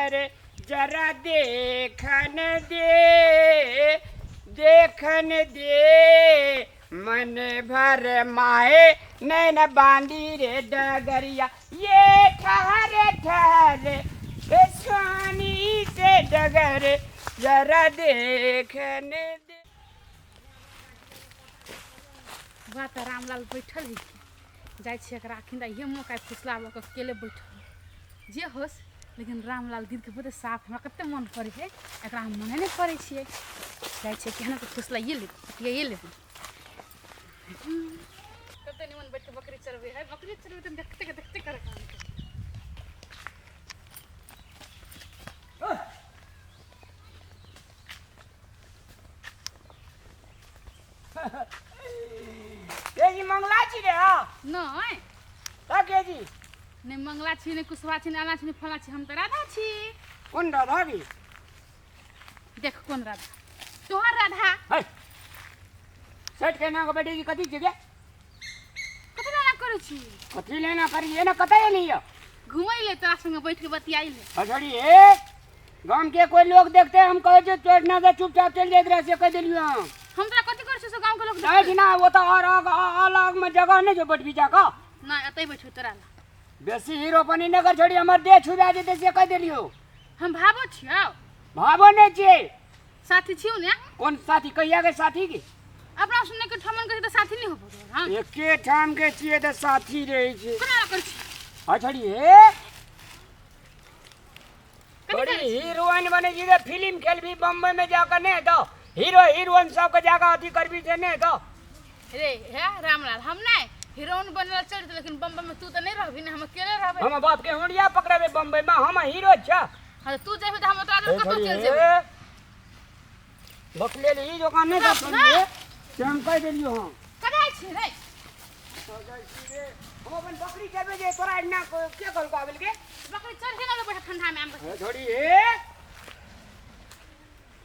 डगर जरा देखन दे, देखन दे, मन भर माए नैन बांधी रे डगरिया, ये ठहरे ठहरे ए स्वानी से डगर जरा देखन दे। वाह तऽ रामलाल बैठल है, जाइ छियै एकरा अखन तऽ इहे मौका फुसलाबऽ के, अकेले बैठल जे होस, लेकिन रामलाल दीदके बहुते साफ हमरा कते मन पड़ै है, एकरा हम मने नहि करै छियै। जाइ छियै केहनो के फुसलाइए लेबै, बतियाइए लेबै। कते निमन बैठ के बकरी चरबै है, बकरी चरबै तऽ देखते के देखते करे काम के। ए जी मंगला छी रे? हाँ नहि। का के जी? नहि मंगला छी, नहि कुशवा छी, नहि आला छी, नहि फला छी, हम तऽ राधा छी। कोन राधा की? देख कोन राधा, तोहर राधा। है सेठ के ना बेटी की कथी छी गे? कथी लेना करै छी? कथी लेना करी ये ना कतऽ एली यो? घुमै ले, तोरा संगे बैठ के बतियाइ ले। अछड़ी ए गाम के कोई लोग देखते हम कहे जे चोट ना दे, चुपचाप चल जाइत रहे से कह देलियो हम। हम तोरा कथी करै छी से गांव के लोग नहीं देखते? ना वो तो और अलग में जगह नहीं जो बैठबी जाका। नहीं एतै बैठो तोरा ला। बेसी हीरो बनी नगर छोड़ी हमर देह छुबा जेतै से कह देलियो। हम भाबो छियौ। भाबो नहीं छियै। साथी छियौ ने? कोन साथी? कहिया के साथी की? अपना सुनने के ठमन के तऽ साथी नहीं हो पड़ो। हां एके ठाम के छियै तऽ साथी रहै छै। कोना करै छी? अच्छा हे कथी बड़ी करै छी? हीरोइन बने छी तऽ फिल्म खेलबी बम्बई में जाकर नहीं तो हीरो हीरोइन सबके जाकर अथी करबी से नहीं तो। रे हे रामलाल, हम नहीं हीरोइन बनल चल जेतै, लेकिन बम्बई में तू तऽ नहीं रहबी ने, हम अकेले रहबै। हम बाप के हुंडिया पकड़ेबे बम्बई में, हम हीरो छा। हाँ, तू जेबही तऽ हम ओतरा दूर ए कतौ छोड़ी, चलि ए। जेबै। बकले ई दुकान नहीं था छोड़ी, से हम कह देलियो। हम कतऽ छी रे? हम अपन बकरी चरबै जे तोरा एना के कहलको आबेल के? बकरी चढ़ के ना बैठ ठंडा में आम। ए छोड़ी ए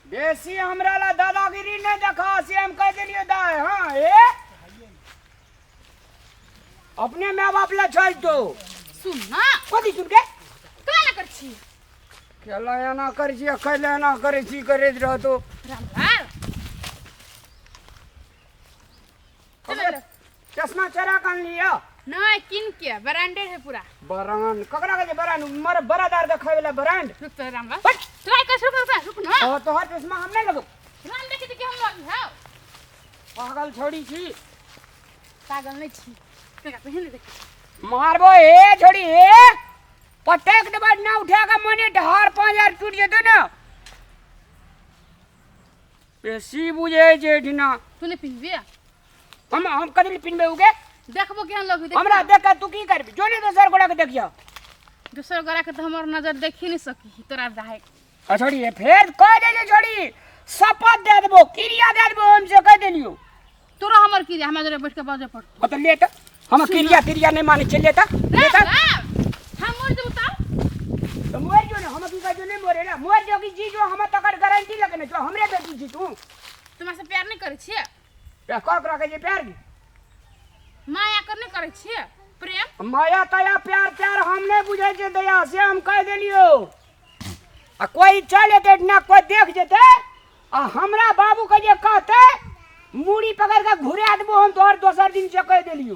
बेसी हमरा ला दादागिरी नहीं देखा से हम कह देलियो दाय। हाँ ए अपने माय बाप ला छोड़ दो। सुन ना। कथी सुन के? केना ना कर छी? केला एना करै छी, कैला एना करै छी, करैत रहतो। रामलाल चलो। चश्मा चोरा कन लियो? नहीं किन के, ब्रांडेड है पूरा। ब्रांड ककरा कहै छै ब्रांड? मर बरादार के खाय वाला ब्रांड। रुक तो रामलाल। हट। ट्राई कर, रुक रुक रुक ना। तो तोहर चश्मा हम नहीं लगो। राम देखी तो के हम लगी हौ। पागल छोड़ी छी। पागल नहीं छी, तेरा पहिन देख। मारबो ए छोड़ी ए पटक देबा ना उठा के मने ढार 5000 टूट जेतो ना। बेसी बुझे छै एठिना। तू नहीं पिनबे? हम कथी ले पिनबे उगे? देखबो केहन लगबी, देख। हमरा देख के तू की करबी? जो नहीं दोसर गोड़ा के देखियो। दोसर गोड़ा के तो हमर नजर देखी नहीं सकी तोरा दाहे। आ छोड़ी ए फेर कह दे छोड़ी शपथ दे देबो, क्रिया दे देबो हम से कह देलियो। तोरा हमर क्रिया हमरा जरे बैठ के बाजे पड़तो। हाँ तो ले त हम क्रिया क्रिया नहीं माने चल लेता लेता। हम मर जेबो तब। तो मर जो ना, हम की कह जो नहीं मरे ना, मर जो की जी जो हम तकर गारंटी लगे ना जो हमरे बेटी छी तू। तुमा से प्यार नहीं करै छियै? प्यार कर करा के प्यार की? माया कर नहीं करै छियै? प्रेम? माया तया प्यार प्यार हम नहीं बुझै छै दया से हम कह देलियो। आ कोई चल जेतै ना कोई देख जेतै आ हमरा बाबू के जे कहतै मूड़ी पकड़ के घुरा देबो हम तोहर दोसर दिन से कह देलियो।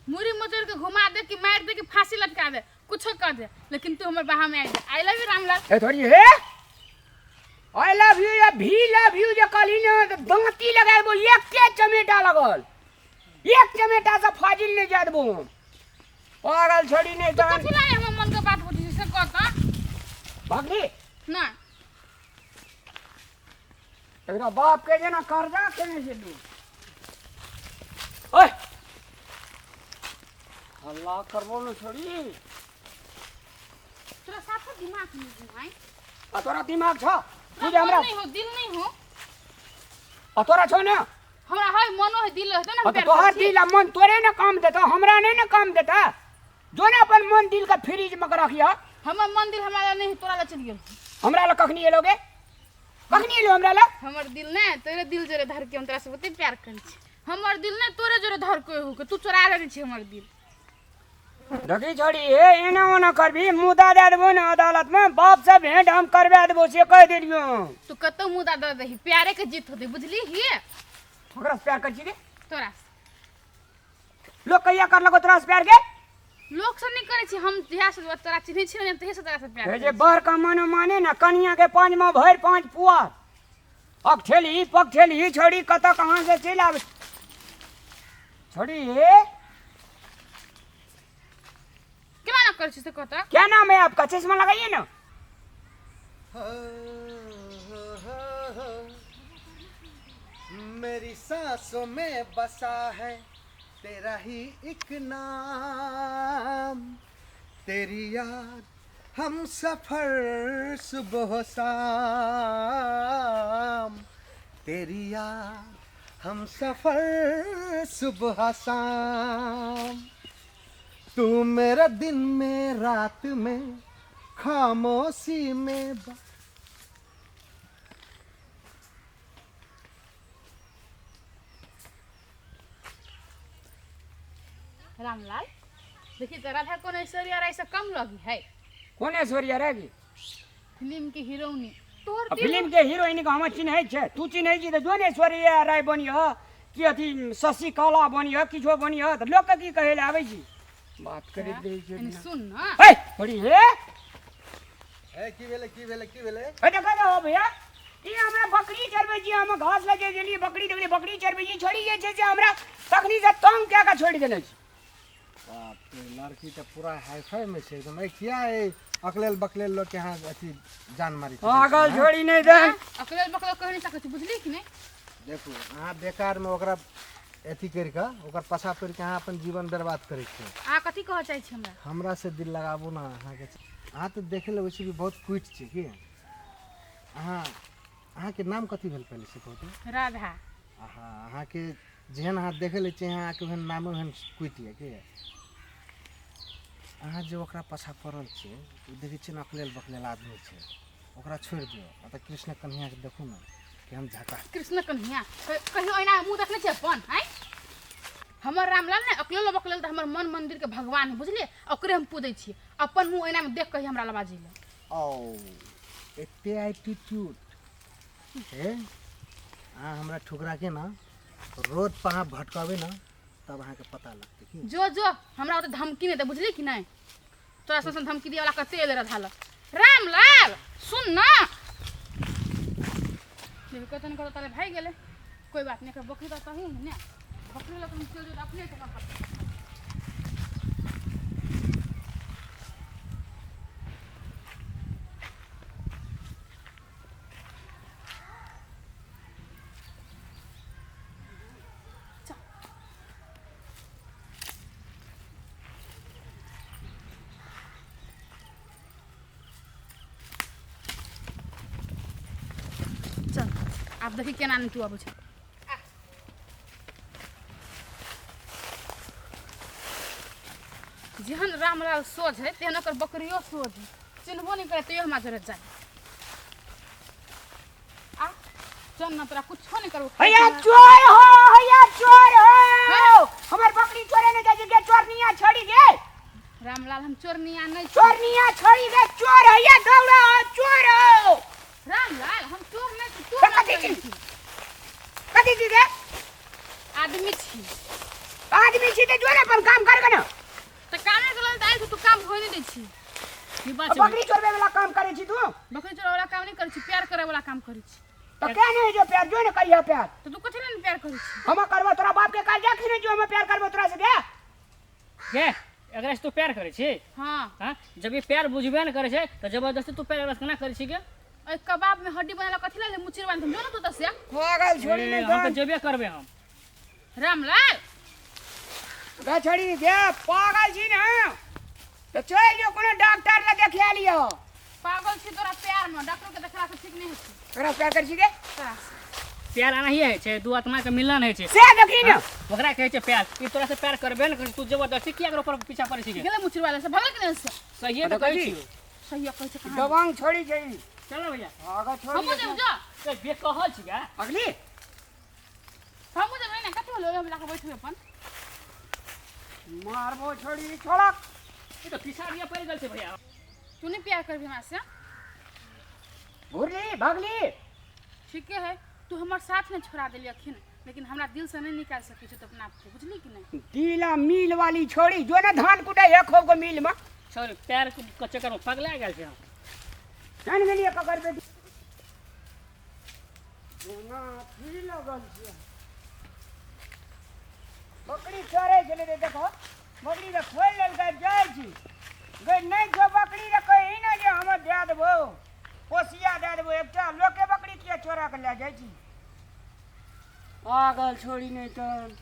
मूड़ी मोचड़ के घुमा दे कि मार दे कि फांसी लटका दे, कुछो कर दे, लेकिन तू हमर बाहा में आ जा। I love you Ramlal. ए थोड़ी हे I love you या भी लव you जे कहली ना तो दांती लगा देबो, एक के चमेटा लगल, एक चमेटा से फाजिल नहीं जा देबो हम। पागल छोड़ी नहीं तू जान। कथी लागे हमर मन के बात बुझी से कह त। भगली ना एकरा बाप के जेना कर्जा केने छै तू। ओए हल्ला करबो न छोड़ी। तोरा साफो दिमाग नहीं हो भाई। आ तोरा दिमाग छ? तू जे तोरा हमरा मन नहीं हो, दिल नहीं हो। आ तोरा छौ ना? हमरा है मनो है दिल है ना। आ तो तोहर दिल आ मन तोरे ना काम देता, हमरा नहीं ना काम देता। जो ना अपन मन दिल का फ्रिज में रखिया। हमर मन दिल हमरा नहीं, तोरा ला चल गेल। हमरा ला कखनी एलो गे? कखनी एलो हमरा ला? हमर दिल ने तोरे दिल जोरे धर के हम तोरा से बहुते प्यार करै छी। हमर दिल ने तोरे जोरे धर के हो के तू चोरा लेने छी हमर दिल। देखी छोड़ी हे एना ओना करबी मुदा दए देबो ने अदालत में बाप से भेंट हम करबा देबो से कह देलियो। तू कतौ मुदा दऽ दही प्यारे के जीत होतै बुझली ही। ओकरा से प्यार कर छी रे? तोरा लोग कहिया कर लगो तोरा से प्यार के? लोक सब नहीं करै छी हम जहिया से तोरा चिन्है छी ने तहिया से तोरा से प्यार हे जे बर का मन माने ना कनिया के पांच में भरि पांच पुआ अकठेली पकठेली छोड़ी कत कहाँ से चलि आबै छोड़ी हे। केना ना करै छी से कहता। क्या नाम है आपका? चश्मा लगाइए ना। मेरी सांसों में बसा है तेरा ही एक नाम, तेरी याद हम सफर सुबह शाम, तेरी याद हम सफर सुबह शाम, तू मेरा दिन में रात में खामोशी में रामलाल देखिए तो राधा कौन ऐश्वर्या राय से कम लगी है। कौन ऐश्वर्या राय की? फिल्म के हीरोइनी। तोहर फिल्म के हीरोइन के हम चिन्है छै, तू चिन्है छी तऽ जो ने ऐश्वर्या राय बनिह कि अथी शशि कला बनिह किछो बनिह तऽ लोक के की कहै लए आबै छी? बात करैत रहै छै। एने सुन ना। हे बड़ी हे। हे की भेलै की भेलै की भेलै? हे देखा दो भैया ई हमरा बकरी चरबै छी, हम घास लगे गेलियै बकरी देखलियै बकरी चरबै छी, छोड़ी जे छै से हमरा तखनी से तंग कए कऽ छोड़ि देने छै। बाप रे लड़की तऽ पूरा हाईफाई में छै एकदम। ए किया ए अकलेल बकलेल लोग के यहाँ अथी जान मारी छै? पागल छोड़ी नहि दे। अकलेल बकलेल कहि नहि सकै छी बुझली कि नहि? देखू अहाँ बेकार में ओकरा अथी करि कऽ ओकर पछा पड़ि कऽ अहाँ अपन जीवन बर्बाद करै छियै। अहाँ कथी कहऽ चाहै छी हमरा? हमरा से दिल लगाबू ना अहाँके। अहाँ तऽ देखै लए वैसे भी बहुत क्विट छी की? अहाँ अहाँके नाम कथी भेल पहिले से कहू तऽ? राधा। अहाँ अहाँके जेहन अहाँ देखै लए छियै अहाँके ओहन नामो ओहन क्विट यऽ की? अहाँ जे ओकरा पाछा पड़ल छियै ओ देखै छियै ने अकलेल बकलेल आदमी छै, ओकरा छोड़ि दियौ। आ तऽ कृष्ण कन्हैयाके देखू ने केहन झकास। कृष्ण कन्हैया कहियो एना मुँह देखने छियै अपन? आँय हमर रामलाल ने अकलेलो बकलेल तऽ हमर मन मंदिर के भगवान है बुझलियै, ओकरे हम पूजै छियै। अपन मुँह एना में देख कऽ हमरा लबाजी ले। औ एते एटीट्यूड हे अहाँ हमरा ठुकरा के ना रोड पर अहाँ भटकाबै ना तब अहाँके पता लगतै की। जो जो हमरा ओते धमकी नहि दे बुझली कि नहि? तोरा सन धमकी दिए वाला कते एलै राधा लग। रामलाल सुन ना देखो कतन कतौ ताले भागि गेलै। कोई बात नहीं, बकरी तऽ तही ने बकरी लग हम चलि जेबै अपने के पता। चल आब देखी केना नहि तू अबै छै। जेहन रामलाल सोझ है तेहन ओकर बकरियो सोझ है, चिन्हबो नहि करे तैयो हमरा जरे जाय। आ चल ना तोरा कुछो नहि करबो। हैया चोर हो, हैया चोर हो, हमर बकरी चोरे नहि जाइ छै गे, चोरनिया छोड़ी गे। रामलाल हम चोरनिया नहि छी। चोरनिया छोड़ी गे, चोर हैया दौड़ा चोर हो। रामलाल हम चोर नहि छी, तू तऽ कथी छी? कथी छी गे? आदमी छी। आदमी छी तऽ जो ने अपन काम कर ने। तऽ कामे के लेल तऽ आयल छी, तू काम होय नहि दै छी। की बात छै? बकरी चोरबै वाला काम करै छी तू? बकरी चोरबै वाला काम नहि करै छी, प्यार करै वाला काम करै छी। तऽ क्या नहीं जो प्यार जो ने करिया प्यार। तऽ तू कथी लेल प्यार करै छी? हम करबो तोरा बाप के काज जाखी ने जो हम प्यार करबो तोरा से गे। गे एकरा से तू प्यार करै छी? हाँ। हाँ जब ई प्यार बुझबे ने करै छै तऽ जबरदस्ती तू प्यार एकरा से केना करै छी गे? ओहि कबाब में हड्डी बनेला कथी लेल मुचिरवा जो ने तू तऽ से। पागल छोड़ी नहीं हम तऽ जेबे करबे हम। रामलाल गे छोड़ी गे पागल छी ना तऽ चलि जो कोनो डॉक्टर लग देखा लियो। पागल छी तोरा प्यार में, डॉक्टर के देखला से ठीक नहीं होतै। एकरा प्यार करै छी गे? तोरा से। प्यार एनाहिए होइ छै, दू आत्मा के मिलन होइ छै से देखी ने। ओकरा कहै छै प्यार। ई तोरा से प्यार करबे ने करै छै, तू जबरदस्ती किया एकरा ऊपर पीछा पड़ै छी गे? गेलै मुचिरवा से भगल के नहीं से। सहिए तऽ कहै छियौ। सहिए कहै छै कहाँ? दबंग छोड़ी छै। चल भैया। आगा छोड़ी। हमहूँ जेब जो। ए बे कहल छी गे। अगली हमहूँ जेबै ने कथी होलो हम लाके बैठबै अपन। मारबो छोड़ी छोड़क। ई तऽ पीछा दिया पड़ि गेल छै भैया। तू नहीं प्यार करबी हमरा से? घुरली भगली। ठीके है, तू हमर साथ नहीं छोड़ा देली अखिन, लेकिन हमरा दिल से नहीं निकाल सकै छी तो अपना आपके, बुझली कि नहीं? दिला मिल वाली छोड़ी जो ना धान कुटे एक गो मिल में। छोड़, प्यार के चक्कर में पगला गेल छै हम। जान गेलियै ककर बेटी। ना की लगल छै बकरी चरै छलै रे, देखो बकरी के खोलि लेलकै, जाइ छी गै नहि छौ बकरी रे, कही ने जे हमर दए देबौ, पोसिया दए देबौ, एकटा लोके बकरी किया चोरा के लए जाइ छी? आ गेल छोड़ी नहि तऽ।